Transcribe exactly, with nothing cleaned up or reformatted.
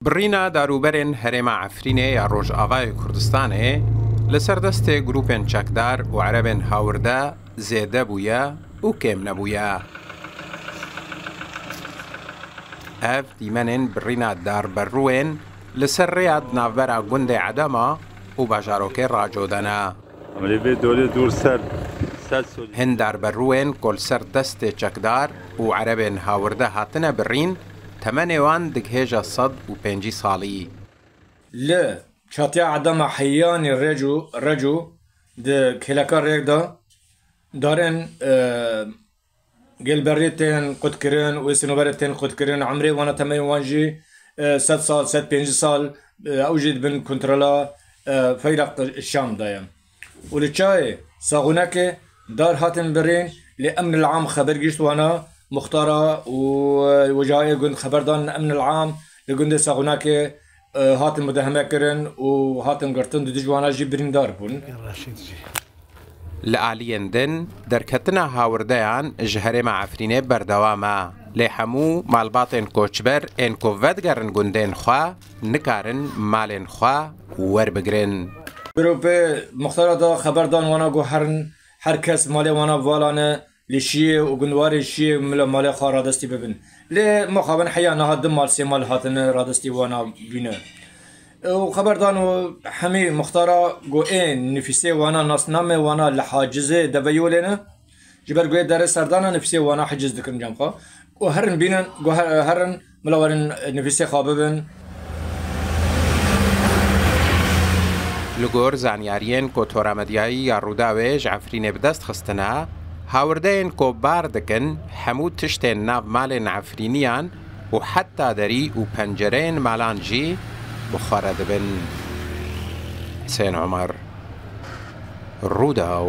Birîna darûberên herêma Efrînê ya Rojavayê Kurdistanê li ser destê grûpên çekdar û erebên hawirde zêde bûye û kêm nebûye. Ev dîmenên birîna darberûên li ser rêya di navbera gundê Edama û bajarokê Raco de ne. Em ê vê dorê dûr ser, ser solî. Hin darberûên ku li ser destê çekdar û erebên hawirde hatine birîn, temenê wan digihêje sed û pêncî salî. Li çatiya Edama heyanî Reco, Reco di kêleka rêk de darên, e, gelberî tên qutkirin û sinoberê tên qutkirin, emrê wana temenê wan jî, e, sed sal, sed pêncî sal, e, ew jî di bin kontrola, e, Feyra Şam de ye. Û li çayê Saxûnekê dar hatin birîn, lê Emnil Am xeber gihîşt wana, muxtara û, e, wecahê gund xeber dan Emnil Am li gundê Saxûnekê, e, hatin mudaheme kirin û hatin girtin, du tij wana jî birîndar bûn. Reşîd jî. Li aliyên din, derketina hawirdeyan ji herêma Efrînê berdewam e, lê hemû malbatên koçber ên ku vedigerin gundên xwe nikarin malên xwe werbigirin. Grûpê muxtara da xeber dan wana ku herin, her kes malê wana valane li Şiyê û gundwarê Şiyê mila malê xwe radestî bibin. Lê mixabin heya niha du mal, sê mal hatine radestî wana bîne. Û xeber dan û hemî muxtara got, ê nifîsê wana, nasnamê wana li hacizê deveyolê ne. Ji ber ku yê derê serdana nifîsê wana hiciz dikin cem xwe. Û herin bînin, got, her-, herin, mila werin nifîsê xwe bibin. Li gor zanyariyên ku Tora Medyayî ya Rûdawê ji Efrînê bi dest xistine, hawirdeyên ku bar dikin, hemû tiştên nav malên Efrîniyan û heta derî û pencereyên malan jî bi xwe re dibin. Husên Omer, Rûdaw.